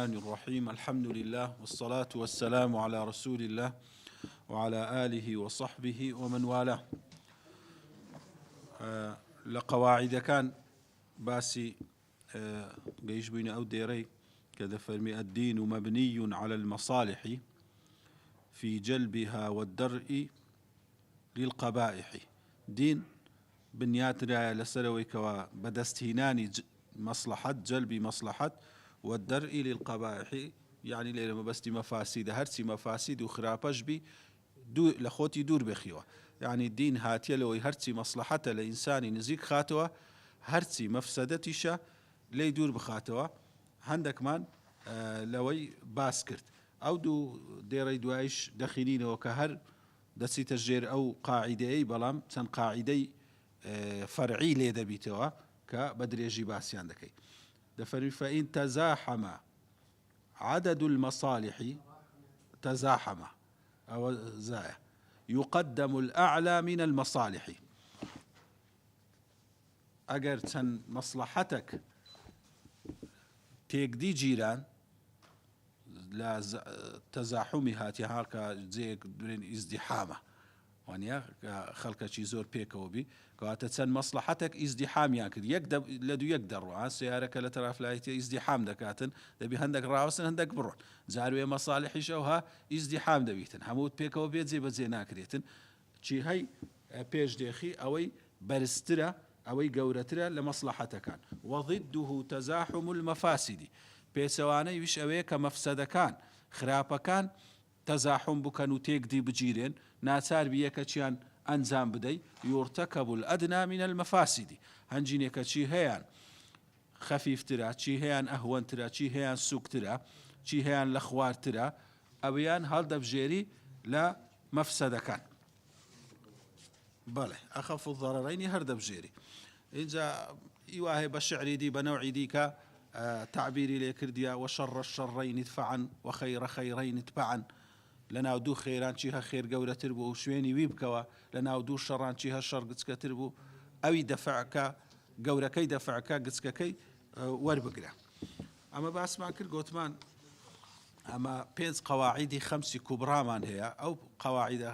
الرحمن الرحیم الحمد لله والصلاة والسلام على رسول الله وعلى آله وصحبه ومن والاه. لە قەواعیدەکان باسی گەیشت بووینە ئەو دێرەی کە دەفەرمی الدین مبنی على المصالح في جلبها والدرء للقبائح دین بنیاتنرایە لەسەرەوەی کەوا بەدەستهینانی مەسڵەحەت، جەلبی مەسڵەحەت، والدرء للقبائح یەعنی لێرە مەبەستی مەفاسیدە هەرچی مەفاسید و خراپەش بی دوور لە خۆتی دوور بخیوە یەعنی دین هاتیە لەوەی هەرچی مەسڵەحەتە لە ئینسانی نزیک خاتەوە هەرچی مەفسەدەتیشە لێی دوور بخاتەوە هەندەکمان لەوەی باس کرد ئەو دوو دێڕەی دوایش دەخینینەوە کە هەر دەچیتە ژێر ئەو قاعیدەیەی بەڵام چەند قاعیدەی فەرعی لێ دەبیتەوە کە بە درێژی باسیان دەکەی دەفەرمی فإن تزاحم عدد المصالح تزاحم ئەوە زایە يقدم الأعلى من المصالح ئەگەر چەند مەسڵەحەتەک تێکدی جیران لە تەزاحومی هاتیە ها کە جێیەک برێن ئیزدیحامە وانە کە خەڵکەکی زۆر پێکەوە بی کەواتە چەند مەسلحەتێک ئیزدیحامیان کرد یەک لە دوو یەک دەڕوا سیارەکە لە تەرافلایتە ئیزدیحام دەکاتن دەبی هەندێک ڕاوەستن هەندێک بڕۆن جاروێ مەساڵحیش ئەوها ئیزدیحام دەبیتن هەموو پێکەوە بێ جێ بەجێ ناکرێتن چی هەی پێش دێخی ئەوەی بەرزترە ئەوەی گەورەترە لە مەسڵەحەتەکان، وضده تزاحم المفاسد، پێچەوانەی ویش ئەوەیە کە مەفسەدەکان، خراپەکان، تەزاحوم بکەن و تێکدی بگیرێن، ناچار بی یەکەکیان ئەنجام بدەی، یرتکب الادنی من المفاسد، هەنجینێکە چی هەیان خەفیفترە، چی هەیان ئەهوەنترە، چی هەیان سوکترە، چی هەیان لە خوارترە، ئەویان هەڵدەبژێری لە مەفسەدەکان. بەڵێ اخف الضررین هەر دەبژێری ئینجا ئی وا هەیە بە شعری دی بە نەوعی دیکە تەعبیری لێ کردیە وشر الشرین ادفعا وخیر خیرین اتبعا لە ناو دوو خێران چی هە خێر گەورەتر بوو و شوێنی وی بکەوە لە ناو دوو شەڕان چی هە شەڕ گچکەتر بوو ئەوی دەفعکە گەورەکەی دەفعکە گچکەکەی وەربگرە ئەمە باسمان کرد گۆتمان ئەمە پێنج قەواعیدی خەمسی کوبڕامان هەیە ئەو قەواعیدە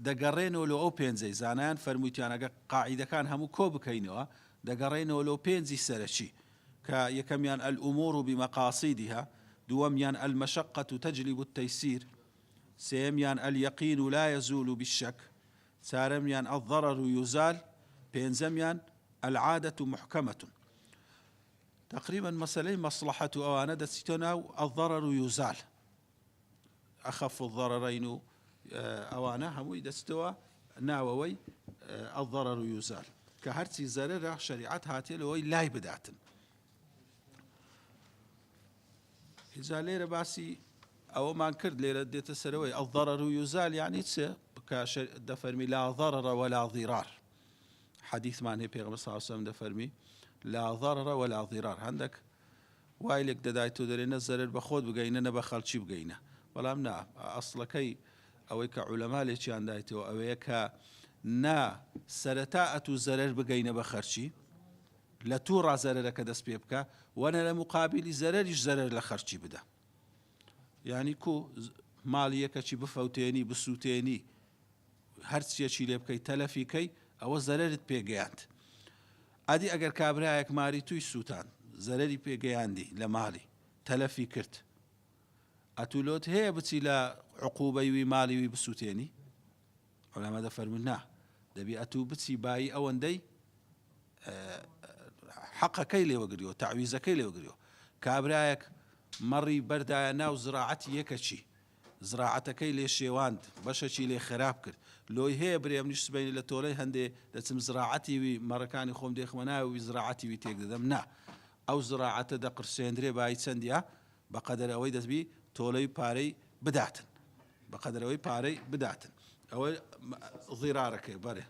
دەگەڕێنەوە لۆ ئەو پێنجەی زانایان فەرموویتیان ئەگەر قاعیدەکان هەموو کۆ بکەینەوە دەگەڕێنەوە لۆ پێنجی سەرەکی کە یەکەمیان الامور بمقاصدها دووەمیان المشقة تجلب التيسير سێیەمیان اليقین لا يزول بالشک چارەمیان الضرر يزال پێنجەمیان العادة محکمة تقریبا مەسەلەی مەسڵەحەت و ئەوانە دەچیتە ناو الضرر یزال اخف الضررین و ئەوانە هەمووی دەچتەوە ناوەوەی الضرر یزال کە هەرچی زەرەرە شەریعەت هاتێ لەوەی لای بداتن ئینجا لێرە باسی ئەوەمان کرد لێرە دێتە سەرەوەی الضرر یزال یعنی چ کە دەفەرمی لا ضرر ولا ضرار حەدیثمان هەیە پێغەمبەر صلی اللە علیە وسلم دەفەرمی لا ضرر ولا ضرار هەندێک وای لێک دەدایت تۆ دەرێ نە زەرەر بە خۆت بگەینە نە بە خەڵکی بگەینە بەڵام نا ئەسڵەکەی ئەوەی کە عولەما لێکیان دایتەوە ئەوەیە کە نا سەرەتا ئەتوو زەرەر بگەینە بە خەرچی لە تو ڕا زەرەرەکە دەست پێ بکە وەنە لە مقابلی زەرەریش زەرەر لە خەرچی بدە یعنی کو ماڵی یەکەکی بفەوتێنی بسووتێنی هەرچیەکی لێ بکەی تەلەفی کەی ئەوە زەرەرت پێ گەیاند ئەدی ئەگەر کابرایەک ماری توی سووتان زەرەری پێ گەیاندی لە ماڵی تەلەفی کرد ئەتوو لۆت هەیە بچی لە عقوبەی وی ماڵی وی بسووتێنی عولەما دەفەرموون نا دەبی ئەتوو بچی بایی ئەوەندەی حەقەکەی لێوەگریەوە تەعویزەکەی لێوەگریەوە کابرایەک مەڕی بەردایە ناو زراعەتی یەکەکی زراعەتەکەی لێ شێواند، بەشەکی لێ خەراپ کرد. لۆی هەیە برێ منیش سبەینێ لە تۆلەی هەندێ دەچم زراعەتی وی، مەڕەکانی خۆم دێخمە ناوی وی زراعەتی وی تێک دەدەم. نا. ئەو زراعەتە دەقرسێندرێ بایی چەندیە؟ بە قەدەر ئەوەی دەبی تۆلەی پارەی بداتن. بە قەدەر ئەوەی پارەی بداتن. ئەوە زیرارەکەی. بەرێ.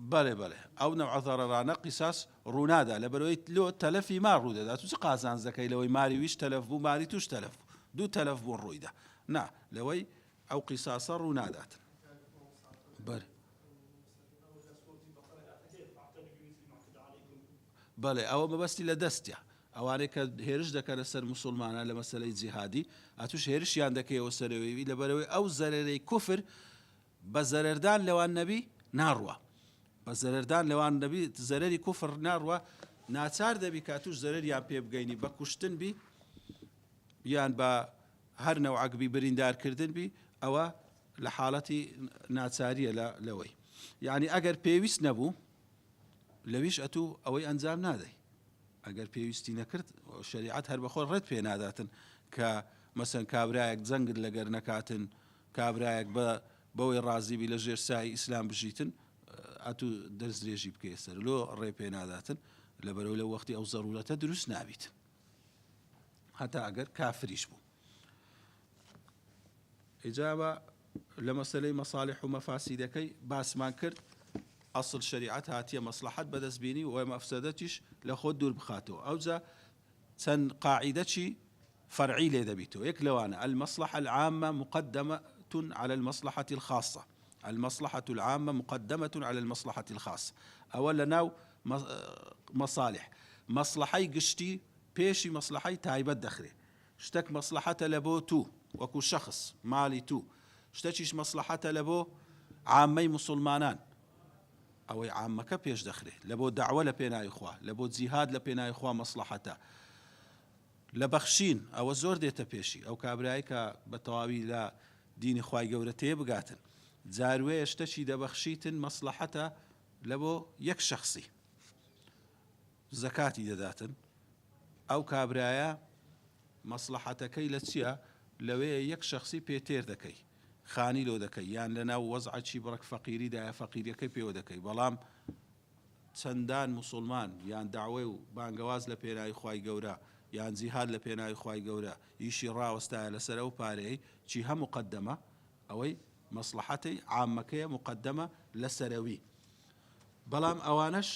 بەڵێ بەڵێ ئەو نەوعە زەڕەرانە قیساس ڕوونادا لەبەرئەوەی لۆ تەلەفی مار ڕوودەدا تو چ قازانج دەکەی لەوەی ماری ویش تەلەف بوو ماری توش تەلەف بوو دوو تەلەف بوون ڕوویدا نا لەوەی ئەو قیساسە ڕووناداتن بەر بەڵێ ئەوە مەبەستی لە دەستە. ئەوانەی کە هێرش دەکەنە سەر موسوڵمانان لە مەسەلەی جیهادی ئەتوش هێرشیان دەکەیەوە سەرەوەی لەبەرئەوەی ئەو زەرەرەی کوفر بە زەرەردان لەوان نەبی ناڕوا بە زەرەردان لەوان نەبی زەرەری کوفر ناڕوا ناچار دەبی کە ئەتوش زەرەریان پێ بگەینی بە کوشتن بی یان بە هەر نەوعەک بی بریندار کردن بی ئەوە لە حاڵەتی ناچاریە لە لەوەی یعنی ئەگەر پێویست نەبوو لەویش ئەتوو ئەوەی ئەنجام نادەی ئەگەر پێویستی نەکرد شەریعەت هەر بەخۆ ڕێت پێ ناداتن کە مەسەن کابرایەک جەنگت لەگەر نەکاتن کابرایەک بە بەوەی ڕازی بی لە ژێر سای ئیسلام بژیتن ئەتوو دەستدرێژی بکەیە سەر لۆ ڕێ پێ ناداتن لەبەرەوە لە وەختی ئەو زەرورەتە دروست نابیتن هەتا ئەگەر کافریش بوو ئیجابە لە مەسەلەی مەسالیح و مەفاسیدەکەی باسمان کرد، ئەسڵ شەریعەت هاتیە مەسڵەحەت بەدەست بینی و مەفسەدەتیش لە خۆت دوور بخاتەوە، ئەوجا چەند قاعیدەکی فەرعی لێ دەبیتەوە، یەک لەوانە، المصلحە العامە مقدمە علی المصلحە الخاصە، المصلحە العامە مقدمە علی المصلحە الخاصە، ئەوە لەناو مەسالیح، مەسڵەحەی گشتی پێشی مەسڵەحەی تایبەت دەخرێ، شتەک مەسڵەحەتە لە بۆ تو وەکو شەخس، مالی تو، شتەکیش مەسڵەحەتە لە بۆ عامەی موسوڵمانان، ئەوەی عامەکە پێش دەخرێ، لە بۆ دەعوە لە پێناوی خوا، لە بۆ جیهاد لە پێناوی خوا مەسڵەحەتە، لە بەخشین، ئەوە زۆر دێتە پێشی، ئەو کابرایەی کە بە تەواوی لە دینی خوای گەورە تێبگاتن، جاروەیە شتەکی دەبەخشیتن مەسڵەحەتە لە بۆ یەک شەخسی، زەکاتی دەداتن، ئەو کابرایە مەسڵەحەتەکەی لە چیە؟ لەوەیە یەک شەخسی پێ تێر دەکەی، خانی لۆ دەکەی، یان لەناو وەزعەکی بڕەک فەقیریدایە فەقیریەکەی پێوە دەکەی، بەڵام چەندان موسوڵمان یان دەعوە و بانگەواز لە پێناوی خوای گەورە یان جیهاد لە پێناوی خوای گەورە ئیشی ڕاوەستایە لەسەر ئەو پارەیەی چی هە موقەدەمە ئەوەی مەسڵەحەتەی عامەکەیە موقەدەمە لەسەرەوی. بەڵام ئەوانەش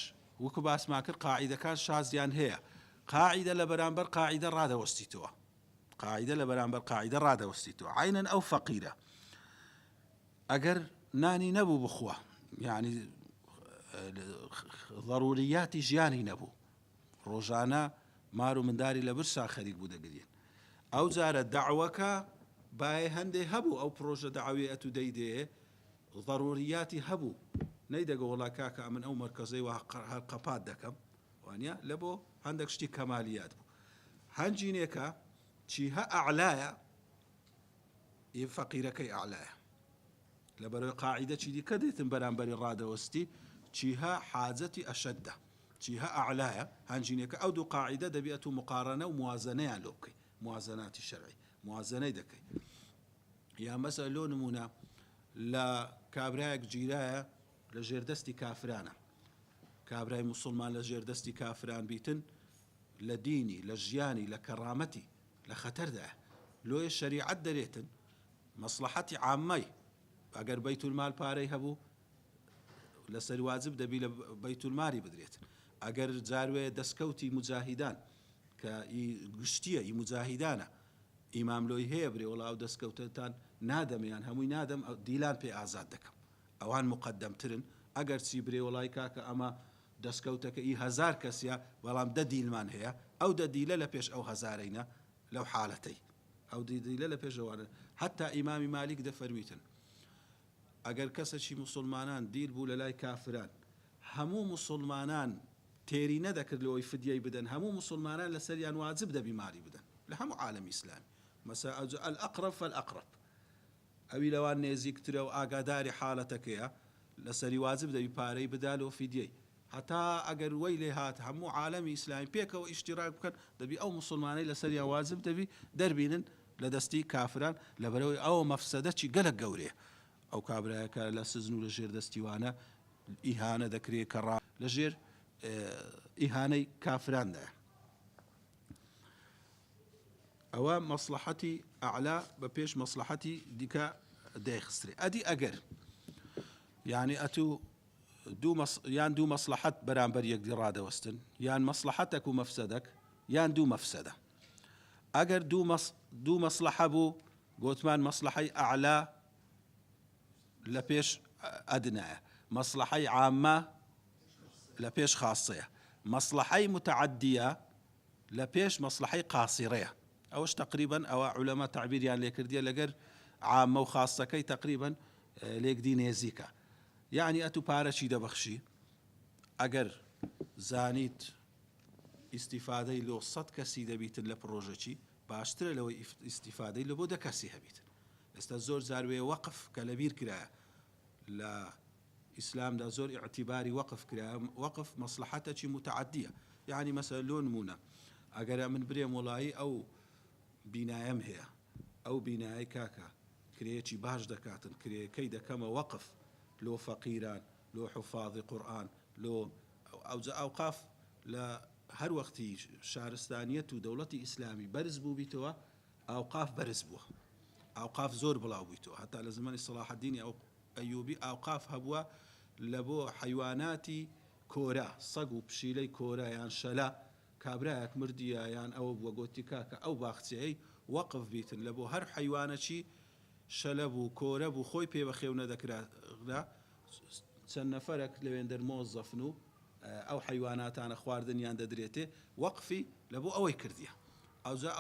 وەکو باسمان کرد قاعیدەکان شازیان هەیە قاعیدە لە بەرامبەر قاعیدە ڕادەوەستیتەوە قاعیدە لە بەرامبەر قاعیدە ڕادەوەستیتەوە عینەن ئەو فەقیرە ئەگەر نانی نەبوو بخوا یعنی ضروریاتی ژیانی نەبوو ڕۆژانە مار و منداری لە برسا خەریک بوو دەگرین ئەو جارە داوەکە باێ هەندێ هەبوو ئەو پرۆژە داوی ئەتو دەیدێ ضروریاتی هەبوو نەیدەگۆ وەڵا کاکە ئەمن ئەو مەرکەزەی وا هەر قەپات دەکەم وانە لە بۆ هەندێک شتی کەمالیات بوو هەنجینێکە چی هە ئەعلایە ئی فەقیرەکەی ئەعلایە لە بەرەوەی قاعیدە چی دیکە دێتن بەرامبەری ڕادەوەستی چی هە حاجەتی ئەشەدە چی هە ئەعلایە هەنجینێکە ئەو دوو قاعیدە دەبێت و مقارنە و موازنەیان لۆ بکەی موازناتی شەرعی موازنەی دەکەی یا مەسەلەن لۆ نموونە لە کابرایەک گیرایە لە ژێردەستی کافرانە کابرای موسڵمان لە ژێردەستی کافران بیتن لە دینی لە ژیانی لە کەڕامەتی لە خەتەردایە لۆیە شەریعەت دەرێتن مەسڵەحەتی عامەی ئەگەر بەیتولمال پارەی هەبوو لەسەر واجب دەبی لە بەیتولمالی بدرێت ئەگەر جاروێ دەستکەوتی مجاهیدان کە ئی گشتیە ئی مجاهیدانە ئیمام لۆی هەیە برێ وەڵا ئەو دەستکەوتەتان نادەم یان هەمووی نادەم دیلان پێ ئازاد دەکەم ئەوان موقەدەمترن ئەگەر چی برێ وەڵای کاکە ئەمە دەستکەوتەکە ئی هەزار کەسیە بەڵام دە دیلمان هەیە ئەو دە دیلە لە پێش ئەو هەزارەینە لەو حالەتەی ئەو دە دیلە لە پێش ئەوانە حەتا ئیمامی مالیک دەفەرمیتن ئەگەر کەسەکی موسڵمانان دیل بوو لە لای کافران هەموو موسڵمانان تێری نەدەکرد لەوەی فدیەی بدەن هەموو موسڵمانان لەسەریان واجب دەبی مالی بدەن لە هەموو عالەمی ئیسلامی مەسا ئەوجا الاقرب فالاقرب ئەوی لەوان نێزیکترە و ئاگاداری حالەتەکەیە لەسەری واجب دەبی پارەی بدا لۆ فدیەی هەتا ئەگەر وەی لێ هات هەموو عالەمی ئیسلامی پێکەوە ئیشتیراک بکەن دەبی ئەو موسڵمانەی لەسەریان واجب دەبی دەربینن لە دەستی کافران لەبەرئەوەی ئەوە مەفسەدەکی گەلەک گەورەیە ئەو کابرایە کە لە سجن و لە ژێر دەستی وانە ئیهانە دەکرێ کە ڕا لە ژێر ئیهانەی کافراندایە. ئەوە مەسڵەحەتی ئەعلا بە پێش مەسڵەحەتی دیکە دەیخسترێ. ئەدی ئەگەر یانی ئەتوو دوو مەس یان دوو مەسڵەحەت بەرامبەر یەکدی ڕادەوەستن یان مەسڵەحەتەک و مەفسەدەک یان دوو مەفسەدە. ئەگەر دوو مەس دوو مەسڵەحە بوو گۆتمان مەسڵەحەی ئەعلا لە پێش ئەدنایە، مەسڵەحەی عامە لە پێش خاسەیە، مەسڵەحەی متعدیە. لە پێش مەسڵەحەی قاسیڕەیە ئەوەش تەقریبەن ئەوە عولەما تەعبیریان لێ کردیە لەگەر عامە و خاصەکەی تەقریبەن لێکدی نێزیکە یەعنی ئەتوو پارە چی دەبەخشی ئەگەر زانیت ئیستیفادەی لۆ سەت کەسی دەبیتن لە پڕۆژەکی باشترە لەوەی ئیستیفادەی لە بۆ دە کەسی هەبیتن ئێستا زۆر جار وێ وەقف کە لەبیر کرایە لە ئیسلامدا زۆر ئیعتیباری وەقف کرایە وەقف مەسڵەحەتەکی موتەعەدیە یەعنی مەسەلەن لۆ نموونە ئەگەر ئەمن برێم وەڵایی ئەو بینایەم هەیە ئەو بینایەی کاکە کرێیەکی باش دەکاتن کرێیەکەی دەکەمە وەقف لۆ فەقیران لۆ حوفازی قورئان لۆ ئەوجا ئەوقاف لە هەر وەختی شارستانیەت و دەوڵەتی ئیسلامی بەرز بووبیتەوە ئاوقاف بەرز بووە ئاوقاف زۆر بڵاو بوویتەوە هەتا لە زمانی سەڵاحەدینی ئەو ئەیوبی ئاوقاف هەبووە لە بۆ حەیواناتی کۆرە، سەگ و پشیلەی کۆرە یان شەلە، کابرایەک مردیە یان ئەوە بووە گۆتی کاکە ئەو باخچەیەی وەقف بیتن لە بۆ هەر حەیوانەکی شەلە بوو کۆرە بوو خۆی پێ بەخێو نەدەکرا چەند نەفەرەک لەوێندەر مۆزەفن و ئەو حەیواناتانە خواردنیان دەدرێتێ وەقفی لە بۆ ئەوەی کردیە ئەوجا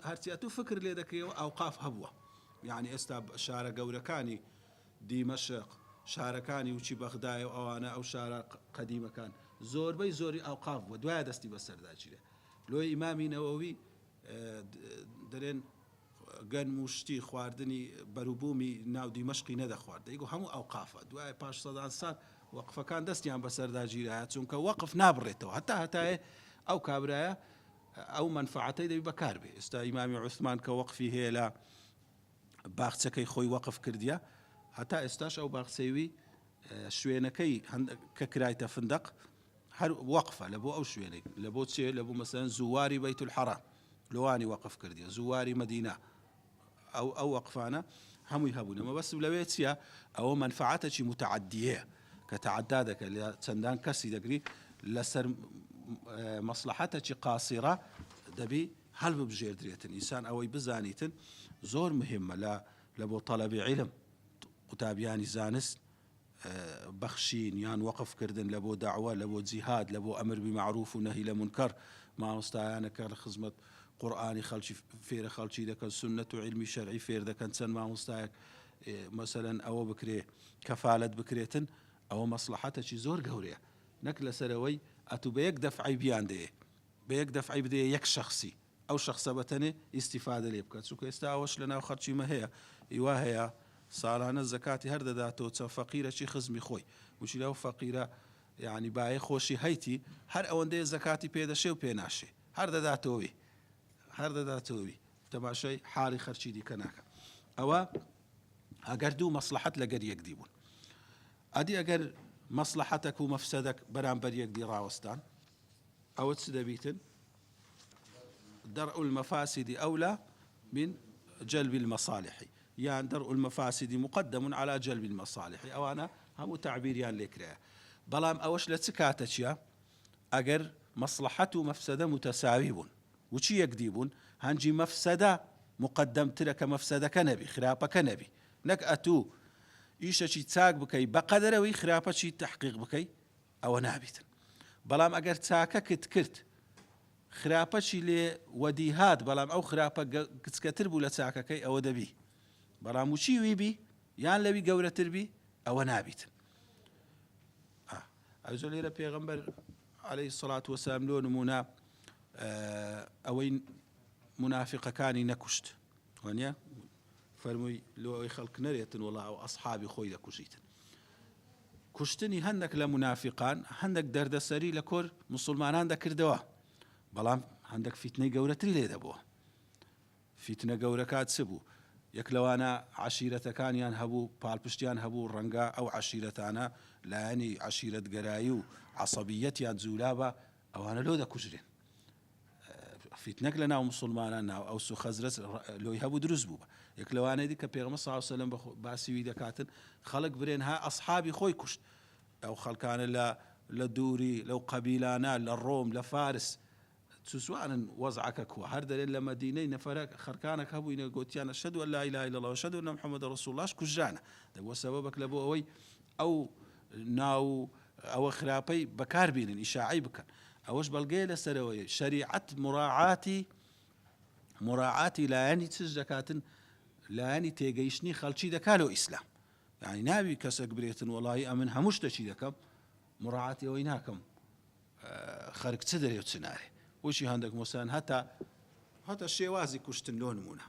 هەرچی ئەتوو فکر لێ دەکەیەوە ئەوقاف هەبووە یانی ئێستا شارە گەورەکانی دیمەشق شارەکانی وچی بەغدایە و ئەوانە ئەو شارە قەدیمەکان زۆربەی زۆری ئەوقاف بووە دوایە دەستی بەسەردا گیرێ لۆی ئیمامی نەوەوی دەرێن گەنم و شتی خواردنی بەروبوومی ناو دیمەشقی نەدەخوارد دەیگو هەموو ئەوقافە دوای پاش سەدان سال وەقفەکان دەستیان بەسەردا گیرایە چونکە وەقف نابڕێتەوە هەتا هەتایە ئەو کابرایە ئەو مەنفەعەتەی دەبی بەکار بێ ئێستا ئیمامی عوسمان کە وەقفی هەیە لە باخچەکەی خۆی وەقف کردیە هەتا ئێستاش ئەو باخچەی شوێنەکەی کە کرایتە فندق هەر وەقفە لە بۆ ئەو شوێنێک لە بۆ چێ لە بۆ مەسەن زوواری بەیت الحرام لۆوانی وەقف کردیە زوواری مەدینە ئەو ئەو وەقفانە هەمووی هەبوون مەبەستم لەوێ چییە ئەوە مەنفعەتەکی متعدیەیە کە تەعەدا دەکەن لە چەندان کەسی دەگری لەسەر مەسڵەحەتەکی قاسیڕە دەبی هەلببژێردرێتن ئینسان ئەوەی بزانیتن زۆر مهمە لە لە بۆ تەلەبی عیلم قوتابیانی زانست بەخشین یان وەقف کردن لە بۆ داوە لە بۆ جیهاد لە بۆ ئەمر بی مەعروف و نەهی لە مونکەر مامۆستایانە کە لە خزمەت قورئانی خەڵکی فێرە خەڵکی دەکەن سوننەت و عیلمی شەرعی فێر دەکەن چەند مامۆستایەک مەسەلەن ئەوە بکرێ کەفالەت بکرێتن ئەوە مەسڵەحەتەکی زۆر گەورەیە نەک لەسەرەوەی ئەتوو بە یەک دەفعەی بیان دەیێ بە یەک دەفعەی بدەیە یەک شەخسی ئەو شەخسە بەتەنێ ئیستیفادە لێ بکات چونکە ئێستا ئەوەش لە ناو خەڵکی مە هەیە ئیوا هەیە ساڵانە زەکاتی هەر دەداتەوە چەند فەقیرەکی خزمی خۆی وچی لەو فەقیرە یعنی بایە خۆشی هەیتی هەر ئەوەندەیە زەکاتی پێدەشێ و پێ ناشێ هەر دەداتەوەی هەر دەداتەوەی تەماشای حاڵی خەرچی دیکە ناکە ئەوە ئەگەر دوو مەسڵەحەت لەگەر یەکدی بوون ئەدی ئەگەر مەسڵەحەتەک و مەفسەدەک بەرامبەر یەکدی ڕاوەستان ئەوە چ دەبیتن دەرء المفاسد أولى من جلب المصالح یان دەرء المفاسد مقدم على جلب المصالح ئەوانە هەموو تعبیریان لێکرایە بەڵام ئەوەش لە چ کاتە چیە ئەگەر مەسڵەحەت و مەفسەدە متەساوی بوون وچی یەکدی بوون هەنجی مەفسەدە مقدمترە کە مەفسەدەکە نەبی خراپەکە نەبی نەک ئەتوو ئیشەکی چاک بکەی بەقەدەرەوەی خراپەکی تەحقیق بکەی ئەوە نابیتن بەڵام ئەگەر چاکەکت کرد خراپەکی لێ وەدی هات بەڵام ئەو خراپە گچکەتر بوو لە چاکەکەی ئەوە دەبی بەڵام وچی وی بی یان لەوی گەورەتر بی ئەوە نابیتن ئەوجا لێرە پێغەمبەر عەلەیهی سەڵات وەسەلام لۆ نموونە ئەوەی مونافیقەکانی نەکوشت وانە فەرمووی لۆ ئەوەی خەڵک نەرێتن وەڵا ئەو ئەسحابی خۆی دەکوژیتن کوشتنی هەندێک لە منافقان هەندێک دەردەسەری لە کۆر مسلمانان دەکردەوە بەڵام هەندێک فیتنەی گەورەتری لێ دەبووە فیتنە گەورەکە چ بوو؟ یەک لەوانە عەشیرەتەکانیان هەبوو، پاڵپشتیان هەبوو، ڕەنگە ئەو عەشیرەتانە لایەنی عەشیرەتگەرایی و عەسەبییەتیان جوولابا، ئەوانە لۆ دەکوژرێن. فیتنەک لە ناو موسڵمانان، ناو ئەوس و خەزرەج لۆی هەبوو دروست بووبا. یەک لەوانەی دی کە پێغەمبەر صلی اللە علیە وسلم باسی وی دەکاتن، خەڵک برێن ها ئەسحابی خۆی کوشت. ئەو خەڵکانە لە لە دووری، لەو قەبیلانە، لە ڕۆم، لە فارس، چزوانن وەزعەکە کوە هەر دەرێن لە مەدینەی نەفەرەک خەرکانەک هەبووینە گۆتیان اشهد ان لا اله الا اللە و اشهد ان محمد رسول اللە کوژرانە دەبووە سەبەبەک لە بۆ ئەوەی ئەو ناو ئەوە خراپەی بەکار بینن ئیشاعەی بکەن. ئەوەش بەڵگەیە لەسەرەوەی شەریعەت مراعاتی مراعاتی لایەنی چش دەکاتن لایەنی تێگەیشتنی خەڵکی دەکا لۆ ئیسلام یعنی ناوی کەسێک برێتن وەڵی ئەمن هەموو شتەکی دەکەم مراعاتی ئەوەی ناکەم خەرک چ دەرێ و چ نارێ بۆچی هەندێک مۆسان هەتا هەتا شێوازی کوشتن لۆ نمونە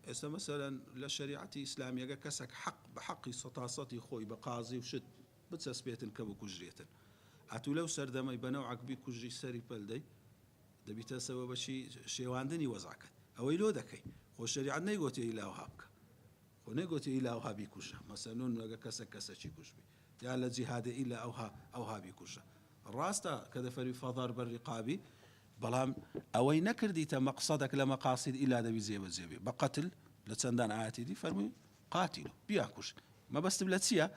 ئێستا مەسەلەن لە شەریعەتی ئیسلامیەگە کەسێک حەق بە حەقی سەتاسەتی خۆی بە قازی و شت بچەسپێتن کە بکوژرێتن ئەتوو لەو سەردەمەی بە نەوعەک بیکوژری سەری پەل دەی دەبیتە سەبەبەکی شێواندنی وەزعەکەت ئەوەی لۆ دەکەی خۆ شەریعەت نەیگۆتێ ئیلا وەها بکە خۆ نەیگۆتێ ئیلا وەها بیکوژە مەسەلەن ئەگەر کەسێک کەسەکی کوشتبی یا لە جیهادێ ئیلا ئەوها ئەوها بیکوژە ڕاستە کە دەفەرمی فضرب الرقابی بەڵام ئەوەی نەکردیتە مەقسەدەک لە مەقاسید ئیلا دەبی جێبەجێ بێ بە قەتل لە چەندان ئایەتی دی فەرمووی قاتیلو بیانکوژن مەبەستم لە چییە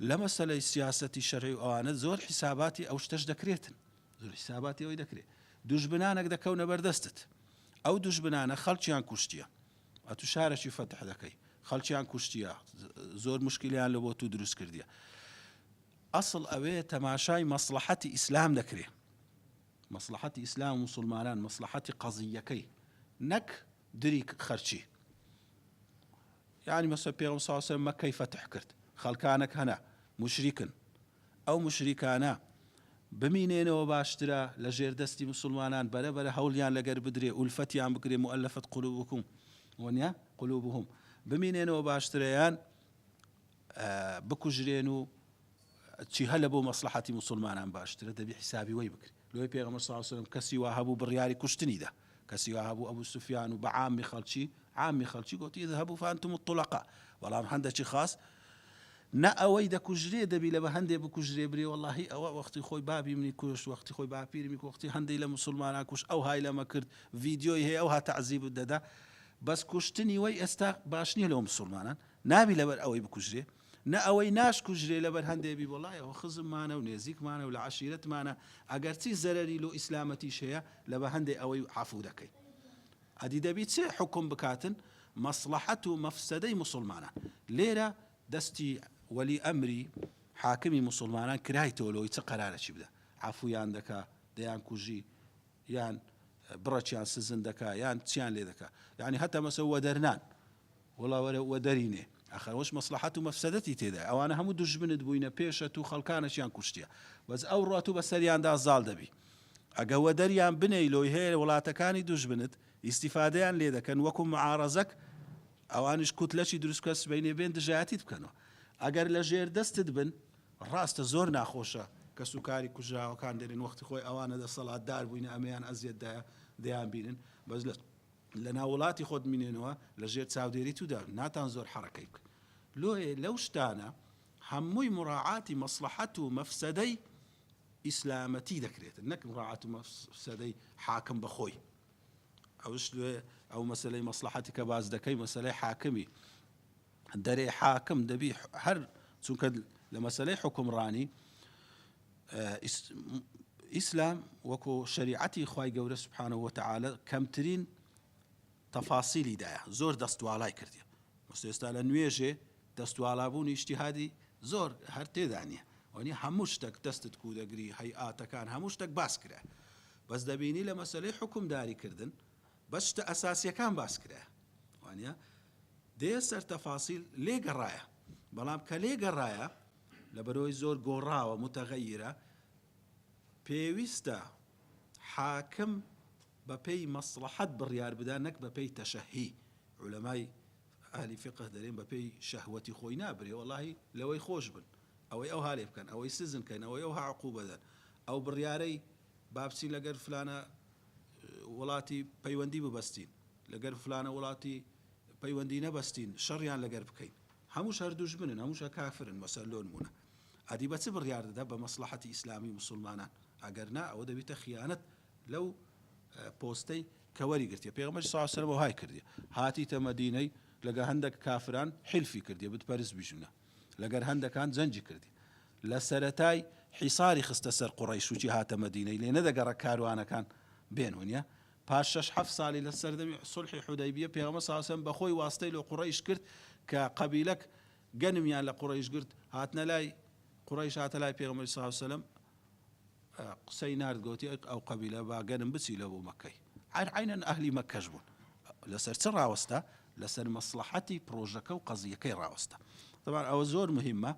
لە مەسەلەی سیاسەتی شەرعی و ئەوانە زۆر حیساباتی ئەو شتەش دەکرێتن زۆر حیساباتی ئەوەی دەکرێت دوژمنانێک دەکەونە بەردەستت ئەو دوژمنانە خەڵکیان کوشتیە ئەتو شارەکی فەتح دەکەی خەڵکیان کوشتیە زۆر مشکلیان لە بۆ تو دروست کردیە ئەسڵ ئەوێ تەماشای مەسڵەحەتی ئیسلام دەکرێ مەسڵەحەتی ئیسلام و موسڵمانان مەسڵەحەتی قەزییەکەی نەک دری خەرچی یعنی مەسە پێغەمبەر صلی الله علیه و سلم مەکەی فەتح کرد خەڵکانێک هەنە موشریکن ئەو موشریکانە بمینێنەوە باشترە لە ژێر دەستی مسلمانان بەرە بەرە هەوڵیان لەگەر بدرێ ئولفەتیان بکرێ مؤلفەت قلوبکم وەنیە قلوبهم بمینێنەوە باشترە یان بکوژرێن و چی هە لە بۆ مەسڵەحەتی موسڵمانان باشترە دەبی حیسابی وەی بکرێ لۆی پێغەمبەر صلی اللە علیە وسلم کەسی وا هەبوو بڕیاری کوشتنی دا کەسی وا هەبوو ئەبو سوفیان و بە عامی خەڵکی عامی خەڵکی گوتی اذهبوا فانتم الطلقاء بەڵام هەندێکی خاص نە ئەوەی دەکوژرێ دەبی لە بە هەندێ بکوژرێ برێ وەڵاهی ئەوە وەختی خۆی بابی منی کوشت وەختی خۆی باپیرمی وەختی هەندی لە مسلمانان کوشت ئەو های لەمە کرد ڤیدیۆی هەیە ئەو ها تەعزیبت دەدا بەس کوشتنی وەی ئێستا باش نییە لەو مسلمانان نابی لەبەر ئەوەی بکوژرێ نە ئەوەی ناشکوژرێ لەبەر هەندێ بی وەڵای ئەوە خزممانە و نێزیکمانە و لە عەشیرەتمانە ئەگەرچی زەرەری لۆ ئیسلامەتیش هەیە لەبە هەندێ ئەوەی عەفو دەکەی ئەدی دەبی چ حوکم بکاتن مەسڵەحەت و مەفسەدەی موسڵمانان لێرە دەستی وەلی ئەمری حاکمی موسڵمانان کرایتەوە لەوەی چ قەرارەکی بدا عەفویان دەکا دەیان کوژی یان بڕەکیان سزن دەکا یان چیان لێ دەکا یعنی هەتا مەسە وەدەرنان وەڵا وەرە وەدەری نێ ئاخر ئەوەش مەسڵەحەت و مەفسەدەتی تێدایە ئەوانە هەموو دوژمنت بووینە پێشە تو خەڵکانەکیان کوشتیە بەس ئەوڕا تو بەسەریاندا زاڵ دەبی ئەگە وەدەریان بنێی لۆی هەیە وڵاتەکانی دوژمنت ئیستیفادەیان لێ دەکەن وەکو معارەزەک ئەوانیش کوتلەکی دروست بکە سبەینێ بێن دژایەتیت بکەنەوە ئەگەر لە ژێر دەستت بن ڕاستە زۆر ناخۆشە کەسوکاری کوژراوەکان دەرێن وەختی خۆی ئەوانە دەسەڵاتدار بووینە ئەمەیان ئەزیەت دایە دەیان بینن بەس لە لەناو وڵاتی خۆت مینێنەوە لە ژێر چاودێری تودا ناتان زۆر حەڕەکەی بکەن لۆیێ لەو شتانە هەمووی مڕاعاتی مەسڵەحەت و مەفسەدەی ئیسلامەتی دەکرێت نەک مڕاعات و مەفسەدەی حاکم بەخۆی ئەوش لێ ئەو مەسلەی مەسلحەتی کە باز دەکەی مەسلەی حاکمی دەرێ حاکم دەبی هەر چونکە لە مەسلەی حکومڕانی ئیسلام وەکو شەریعەتی خوای گەورە سبحانە وتعالە کەمترین تەفاسیلی دایە زۆر دەستواڵای کردیە مەسێستا لە نوێژێ دەستواڵابوونی ئیجتیهادی زۆر هەر تێدا نییە وەنی هەموو شتێک دەستت کو دەگری هەیئاتەکان هەموو شتێک باس کرا بەس دەبینی لە مەسلەی حکومداریکردن بەس شتە ئەساسیەکان باس کرا وانە دێ سەر تەفاسیل لێگەڕایە بەڵام کە لێگەڕایە لەبەرئەوەی زۆر گۆڕاوە، متغیرە، پێویستە حاکم بەپێی مەسڵەحەت بڕیار بدا نەک بەپێی تەشەهی، عولەمای ئەهلی فیقه دەرێن بەپێی شەهوەتی خۆی نا، برێ وەڵاهی لەوەی خۆش بن، ئەوەی ئەوها لێ بکەن، ئەوەی سزن کەن، ئەوەی ئەوها عقوبە دەن، ئەو بڕیارەی با بچین لەگەر فلانە وڵاتی پەیوەندی ببەستین، لەگەر فلانە وڵاتی پەیوەندی نەبەستین، شەڕیان لەگەر بکەین. هەمووش هەر دوژمنن هەمووش هەر کافرن مەسەل لۆ نموونە ئەدی بە چ بڕیار دەدا بە مەسڵەحەتی ئیسلامی موسوڵمانان ئەگەر نا ئەوە دەبیتە خیانەت لەو پۆستەی کە وەری گرتیە پێغەمبەر صلی اللە علیه و سلم وەهای کردیە هاتیتە مەدینەی لەگە هەندەک کافران حیلفی کردیە بت پەرست بیژونە لەگەر هەندەکان جەنگی کردی لە سەرەتای حیساری خستە سەر قوڕەیش وچی هاتە مەدینەی لێ نەدەگەڕا کاروانەکان بێن ونیە پاش شەش حەفت سالی لە سەردەمی سوڵحی حودەیبیە پێغەمبەر صلی اللە علیە وسلم بە خۆی واستەی لۆ قوڕەیش کرد کە قەبیلەک گەنمیان لە قوڕەیش گرت هاتنە لای قوڕەیش هاتە لای پێغەمبەر صلی اللە علیە وسلم. قسەی نارد گۆتی ئەو قەبیلە با گەنم بچی لە بۆ مەککەی. هەر عەینەن ئەهلی مەککەش بوون. لەسەر چ ڕاوەستا؟ لەسەر مەسڵەحەتی پڕۆژەکە و قەزیەکەی ڕاوەستا. تەبعەن ئەوە زۆر مهمە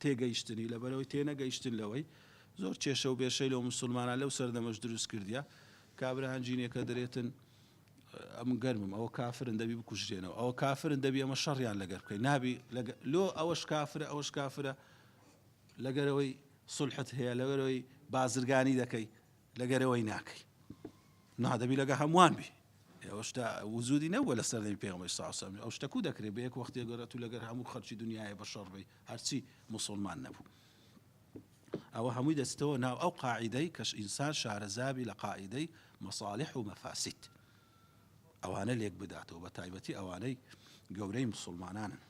تێگەیشتنی، لەبەرئەوەی تێنەگەیشتن لەوەی زۆر کێشە و بێشەی لۆ موسڵمانان لەو سەردەمەش دروست کردیە. کابرا هەنجینێکە دەرێتن ئەمن گەرمم ئەوە کافرن دەبی بکوژرێنەوە ئەوە کافرن دەبی ئەمە شەڕیان لەگەر بکەین نابی لۆ ئەوەش کافرە ئەوەش کافرە لەگەرەوەی سولحت هەیە لەگەرەوەی بازرگانی دەکەی لەگەرەوەی ناکەی نا دەبی لەگە هەمووان بی ئەو شتە وجودی نەبووە لە سەردەمی پێغەمبەر صلی الله علیه و ئەو شتە کو دەکرێت بە یەک وەختێ گەرە تو لەگەر هەموو خەڵکی دنیاە بە شەڕ بی هەرچی مسلمان نەبوو ئەوە هەمووی دەچتەوە ناو ئەو قاعیدەی کەش ئینسان شارەزابی لە قاعیدەی مەساڵح و مەفاسید ئەوانە لێک بداتەوە بە تایبەتی ئەوانەی گەورەی مسلمانانن.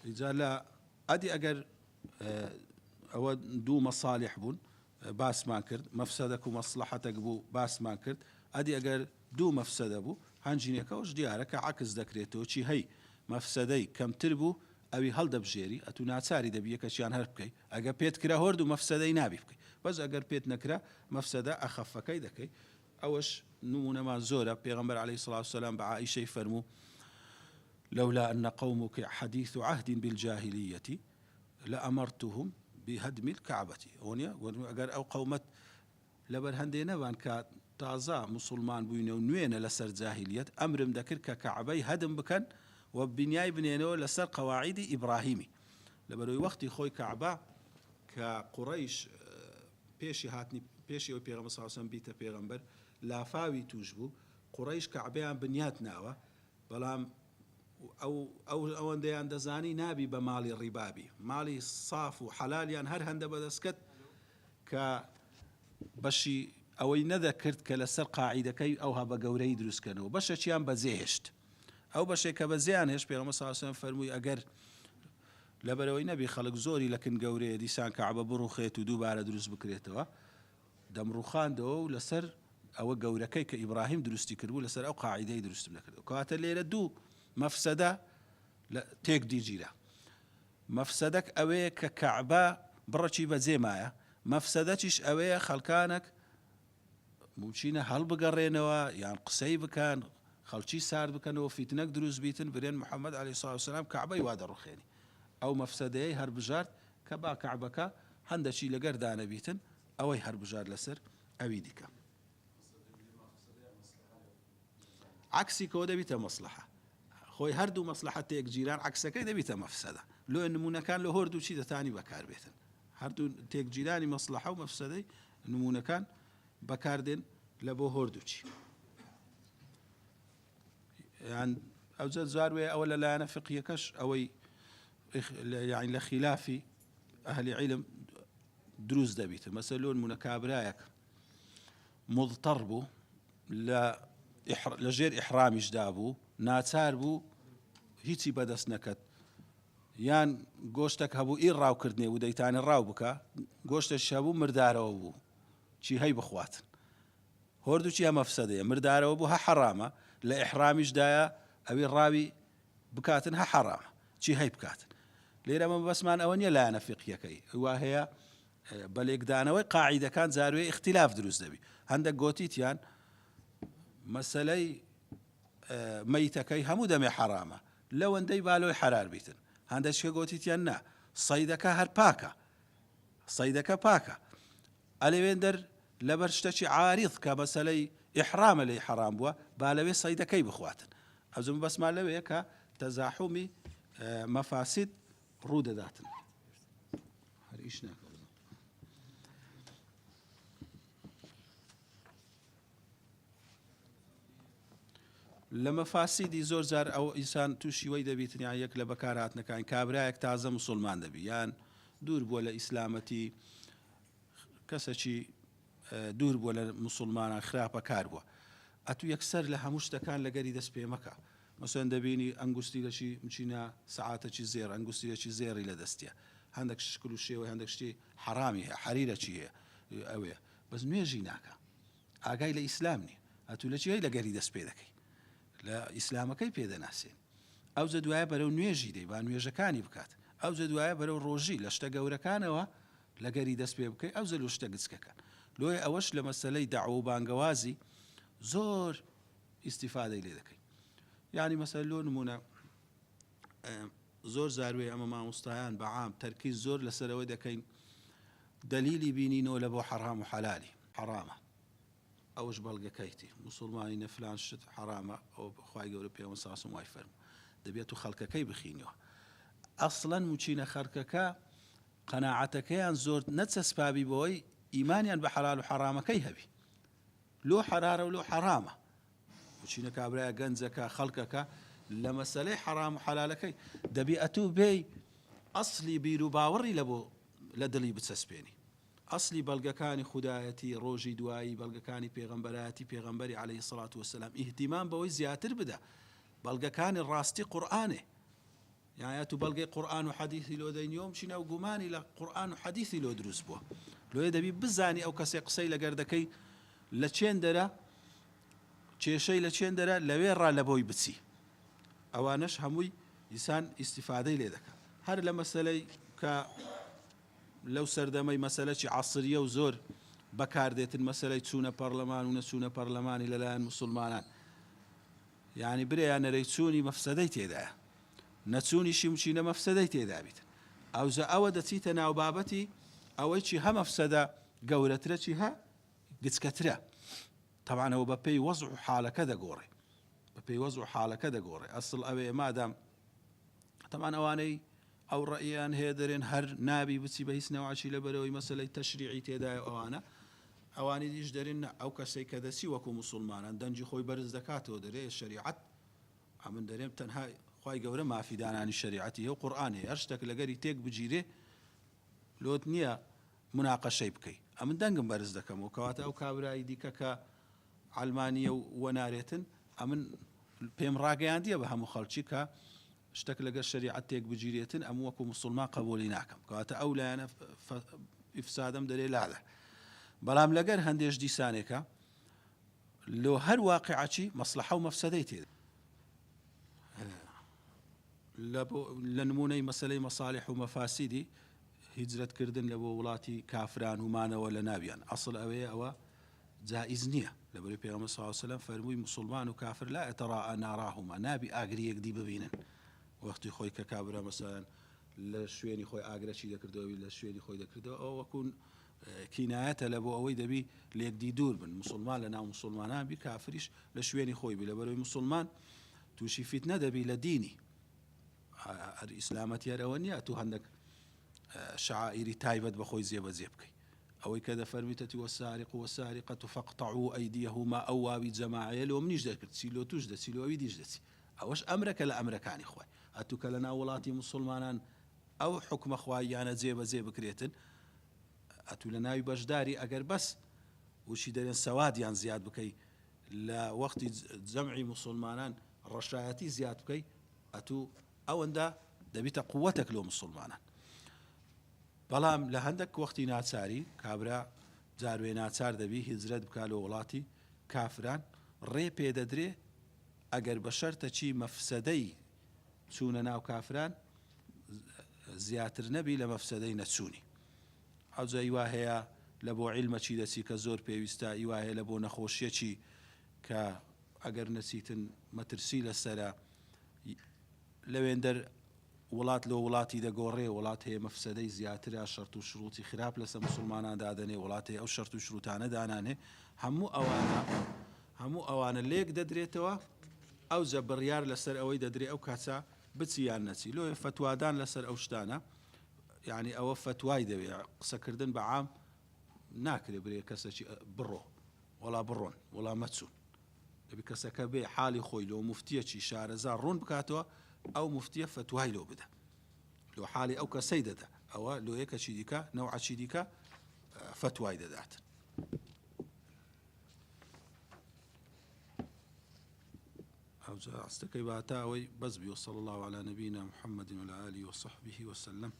ئیجا لە ئەدی ئەگەر ئەوە دوو مەساڵح بوون باسمان کرد مەفسەدەک و مەسلحەتەک بوو باسمان کرد ئەدی ئەگەر دوو مەفسەدە بوو هەنجینەکەەوەش دیارە کە عکس دەکرێتەوە چی هەی مەفسەدەی کەمتر بوو ئەوی هەڵدەبژێری ئەتو ناچاری دەبی یەکەچیان هەر بکەی ئەگە پێت کرا هۆرد و مەفسەدەی نابی بکەی بەس ئەگەر پێت نەکرا مەفسەدە ئەخەفەکەی دەکەی ئەوەش نموونەمان زۆرە، پێغەمبەر علیە الصلوة والسلام بە عائیشەی فەرموو، لولا ان قومک حدیث عهد بالجاهلیة لامرتهم بهدم الکعبە، ئەوە نیە؟ گوتم ئەگەر ئەو قەومەت لەبەر هەندێ نەبان کە تازە موسوڵمان بووینە و نوێنە لەسەر جاهیلیەت، ئەمرم دەکرد کە کەعبەی هەدم بکەن و بنیای بنێنەوە لەسەر قەواعیدی ئیبراهیمی. لەبەرئەوەی وەختی خۆی کەعبە کە قوڕەیش پێشی هاتنی پێشی ئەوەی پێغەمبەر صلی اللە علیە وسلم بیتە پێغەمبەر لافاوی توش بوو قوڕەیش کەعبەیان بنیات ناوە بەڵام ئەو ئەو ئەوەندەیان دەزانی نابی بە ماڵی ڕیبابی ماڵی ساف و حەلالیان هەر هەندە بەدەستکەت کە بەشی ئەوەی نەدەکرد کە لەسەر قاعیدەکەی ئەوها بە گەورەی دروستکەنەوە بەشەکیان بەجێهێشت ئەو بەشێک کە بەجێیان هێشت پێغەمبەر صلی اللە علیه وسلم فەرمووی ئەگەر لەبەرئەوەی نەبی خەڵک زۆری لە کن گەورەیە دیسان کەعبە بڕوخێت و دووبارە دروست بکرێتەوە دەمڕوخاندەوە و لەسەر ئەوە گەورەکەی کە ئیبراهیم دروستی کردبوو لەسەر ئەو قاعیدەی دروستم دەکردەوە کەواتە لێرە دوو مەفسەدە تێک دیگیرا مەفسەدەک ئەوەیە کە کەعبە بڕەکی بەجێ مایە مەفسەدەکیش ئەوەیە خەڵکانەک مومکینە هەڵبگەڕێنەوە یان قسەی بکەن خەڵکی سارد بکەنەوە فیتنەک دروست بیتن برێن محمد علیە الصلوة والسلام کەعبەی وا دەڕوخێنی ئەو مەفسەدەیەی هەربژارد کە با کەعبەکە هەندەکی لەگەر دانەبیتن ئەوەی هەربژارد لەسەر ئەوی دیکە عەکسی کەوە دەبیتە مەسلحە خۆی هەردوو مەسلحە تێک جیران عەکسەکەی دەبیتە مەفسەدە لۆ نمونەکان لە هۆردوو چی دەتانی بەکاربێتن هەردوو تێکگیرانی مەسڵەحە و مەفسەدەی نموونەکان بەکاردێن لە بۆ هۆردووچی یان ئەوجە جار وێ ئەوە لە لایەنە فقیەکەش ئەوەی یانی لە خلافی ئەهلی عیلم دروست دەبیت مەسە لۆن مونە کابرایەک مضطر بوو لە لە ژێر ئیحرامیشدا بوو ناچار بوو هیچی بەدەست نەکەت یان گۆشتەک هەبوو ئی ڕاوکردنێ بوو دەیتانی ڕاو بکە گۆشتەش هەبوو مردارەوە بوو چی هەی بخواتن هۆردووچی هە مەفسەدەیە مردارەوە بوو هە حەرامە لە ئیحرامیشدایە ئەوی ڕاوی بکاتن هە حەرامە چی هەی بکاتن لێرە مەبەستمان ئەوە نییە لایەنە فیقیەکەی وا هەیە بە لێکدانەوەی قاعیدەکان جاروێ ئیختیلاف دروست دەبی هەندێک گۆتیتیان مەسەلەی مەیتەکەی هەموو دەمێ حەرامە لەوەندەی بالۆی حەرار بیتن هەندەچکە گۆتیتیان نا سەیدەکە هەر پاکە سەیدەکە پاکە ئەلەوێندەر لەبەر شتەکی عاریض کە مەسەلەی ئیحرامە لێی حەرام بووە با لەوێ سەیدەکەی بخواتن ئەوجە مەبەستمان لەوەیە کە تەزاحومی مەفاسید ڕوو دەداتن هەر ئیش ناکە لە مەفاسیدی زۆر جار ئەو ئینسان تووشی وەی دەبیتن یان یەک لە بەکارهاتنەکان کابرایەک تازە مسلمان دەبی یان دوور بووە لە ئیسلامەتی کەسەکی دوور بووە لە مسلمانان خراپە کار بووە ئەتو یەکسەر لە هەموو شتەکان لەگەری دەست پێ مەکە مەسەن دەبینی ئەنگوستیلەکی مچینە سەعاتەکی زێڕ ئەنگوستیلەکی زێڕی لە دەستیە هەندێک شکل و شێوەی هەندێک شتی حەرامی هەیە حەریرەکی هەیە ئەوەیە بەس نوێژی ناکا ئاگای لە ئیسلام نیە ئەتوو لە چی لە گەری دەست پێ دەکەی لە ئیسلامەکەی پێ دەناسێن ئەوجە دوایە بەرەو نوێژی دەی با نوێژەکانی بکات. ئەوجە دوایە بەرەو ڕۆژی لە شتە گەورەکانەوە لەگەری دەست پێ بکەی ئەوجە لۆ شتە گچکەکان. لۆیە ئەوەش لە مەسەلەی دەعوە و بانگەوازی زۆر ئیستیفادەی لێ دەکەی. یانی مەسەلەن لۆ نموونە زۆر جار وێ ئەمە مامۆستایان بە عام تەرکیز زۆر لەسەر ئەوە دەکەین دەلیلی بینینەوە لە بۆ حەرام و حەلالی حەرامە ئەوەش بەڵگەکەیتی موسوڵمانی نە فلان شت حەرامە ئەوە خوای گەورە پێغەمبەر صلی اللە وای فەرموو دەبێت و خەڵکەکەی بخینەوە ئەسڵەن موچینە خەڵکەکە قەناعەتەکەیان زۆر نەچەسپابی بەوەی ئیمانیان بە حەلال و حەرامەکەی هەبی لۆ حەرارە و لۆ حەرامە موچینە کابرایە گەنجەکە خەڵکەکە لە مەسەلەی حەرام و حەلالەکەی دەبی ئەتوو بێی ئەسلی بیر و باوەڕی لە بۆ لە دڵی بچەسپێنی ئەسلی بەڵگەکانی خودایەتی، ڕۆژی دوایی، بەڵگەکانی پێغەمبەرایەتی پێغەمبەری علیە الصلوە والسلام ئیهتیمام بەوەی زیاتر بدە بەڵگەکانی ڕاستی قورئانێ یان ئەتوو بەڵگەی قورئان و حەدیثی لۆ دەینیۆم چینە و گومانی لە قورئان و حەدیثی لۆ دروست بووە لۆیە دەبی بزانی ئەو کەسێ قسەی لەگەر دەکەی لە چێن دەرە کێشەی لە چێن دەرە لەوێ ڕا لە بۆی بچی ئەوانەش هەمووی ئینسان ئیستیفادەی لێ دەکا هەر لە مەسەلەی کە لەو سەردەمەی مەسەلەکی عەسریە و زۆر بەکار دێتن مەسەلەی چوونە پەڕلەمان و نەچوونە پەڕلەمانی لەلایەن موسوڵمانان یانی برێ یا نەرێی چوونی مەفسەدەی تێدایە نەچوونیشی مچینە مەفسەدەی تێدا بیت ئەوجا ئەوە دەچیتە ناو بابەتی ئەوەی چی هە مەفسەدە گەورەترە چی هە گچکەترە تەبعەن ئەوە بەپێی وەزع و حالەکە دەگۆڕێ بەپێی وەزع و حالەکە دەگۆڕێ ئەسڵ ئەوێ مادام تەبعەن ئەوانەی ئەو ڕەئیان هەیە دەرێن هەر نابی بچی بە هیچ نەوعەکی لەبەرئەوەی مەسەلەی تەشریعی تێدایە و ئەوانە، ئەوانی دیش دەرێن نا ئەو کەسەی کە دەچی وەکو موسوڵمانان دەنگی خۆی بەرز دەکاتەوە دەرێ شەریعەت ئەمن دەرێم تەنها خوای گەورە مافی دانانی شەریعەتی هەیە و قورئان هەیە هەر شتەک لەگەری تێک بگیرێ لۆت نییە مناقەشەی بکەی ئەمن دەنگم بەرز دەکەمەوە کەواتە ئەو کابرای دیکە کە عەلمانیە و وەنارێتن ئەمن پێم ڕاگەیاندیە بە هەموو خەڵکی کە شتەک لەگەر شەریعەت تێک بگیرێتن ئەم وەکو موسوڵمان قەبوڵی ناکەم کەواتە ئەو لایەنە ئیفسادەم دەرێ لادە بەڵام لەگەر هەندێش دیسانێکە لۆ هەر واقعەکی مەسلحە و مەفسەدەی تێ لە نمونەی مەسلەی مەساڵح و مەفاسیدی هیجرەت کردن لە بۆ وڵاتی کافران و مانەوە لە ناویان ئەسڵ ئەوەیە ئەوە جائیز نییە لەبەرئ پێغەمبەر صلی اللە علیە وسلم فەرمووی موسوڵمان و کافر لا یتراء ناراهما نابی ئاگری یەکدی ببینن وەختی خۆی کە کابرا مەسەلەن لە شوێنی خۆی ئاگرەکی دەکردەوە ئەوی لە شوێنی خۆی دەکردەوە ئەوە وەکو کینایەتە لە بۆ ئەوەی دەبی لێکدی دوور بن موسوڵمان لە ناو موسوڵمانان بی کافریش لە شوێنی خۆی بی لەبەرئەوەی موسوڵمان تووشی فیتنە دەبی لە دینی هەر ئیسلامەتی هەر ئەوە نییە تو هەندێک شعائری تایبەت بە خۆی جێبەجێ بکەی ئەوەی کە دەفەرمیتەتی والسارق والسارقە فاقطعوا ایدیهما ئەو واوی جەماعەیە لۆ منیش دەکرد چی لۆ توش دەچی لۆ ئەوی دیش دەچی ئەوەش ئەمرەکە لە ئەمرەکانی خوای ئەتوو کە لەناو وڵاتی موسوڵمانان ئەو حوکمە خواییانە جێ بەجێ بکرێتن ئەتوو لە ناوی بەشداری ئەگەر بەس وشی دەرێن سەوادیان زیاد بکەی لە وەختی جەمعی موسوڵمانان ڕەشایەتی زیاد بکەی ئەتوو ئەوەندە دەبیتە قوەتەک لۆ موسوڵمانان بەڵام لە هەندەک وەختی ناچاری کابرا جاروێ ناچار دەبی هیجرەت بکا لۆ وڵاتی کافران ڕێ پێ دەدرێ ئەگەر بە شەرتەکی مەفسەدەی چوونە ناو کافران زیاتر نەبی لە مەفسەدەی نەچوونی ئەوجا ئیوا هەیە لە بۆ عیلمەکی دەچی کە زۆر پێویستە ئیوا هەیە لە بۆ نەخۆشیەکی کە ئەگەر نەچیتن مەترسی لەسەرە لەوێندەر وڵات لۆ وڵاتی دەگۆڕێ، وڵات هەیە مەفسەدەی زیاترە، شەرت و شروتی خراپ لەسە موسڵمانان دادەنێ، وڵات هەیە ئەو شەرت و شروتانە دانانێ، هەموو ئەوانە هەموو ئەوانە لێک دەدرێتەوە، ئەوجە بڕیار لەسەر ئەوەی دەدرێ ئەو کاتە بچی یان نەچی، لۆیە فەتوادان لەسەر ئەو شتانە یانی ئەوە فەتوای دەوێ، قسەکردن بە عام ناکرێ برێ کەسەکی بڕۆ وەڵا بڕۆن وەڵا مەچوون. دەبی کەسەکە بێ حالی خۆی لۆ موفتیەکی شارەزا ڕوون بکاتەوە ئەو موفتیە فەتوای لۆ بدە لۆ حالی ئەو کەسەی دەدا ئەوە لۆ یەکەکی دیکە نەوعەکی دیکە فەتوای دەدات. ئەوجا ئاستەکەی با تا ئەوەی بەس بی وصلی الله علی نبینا محمد وعلى آله وصحبه وسلم.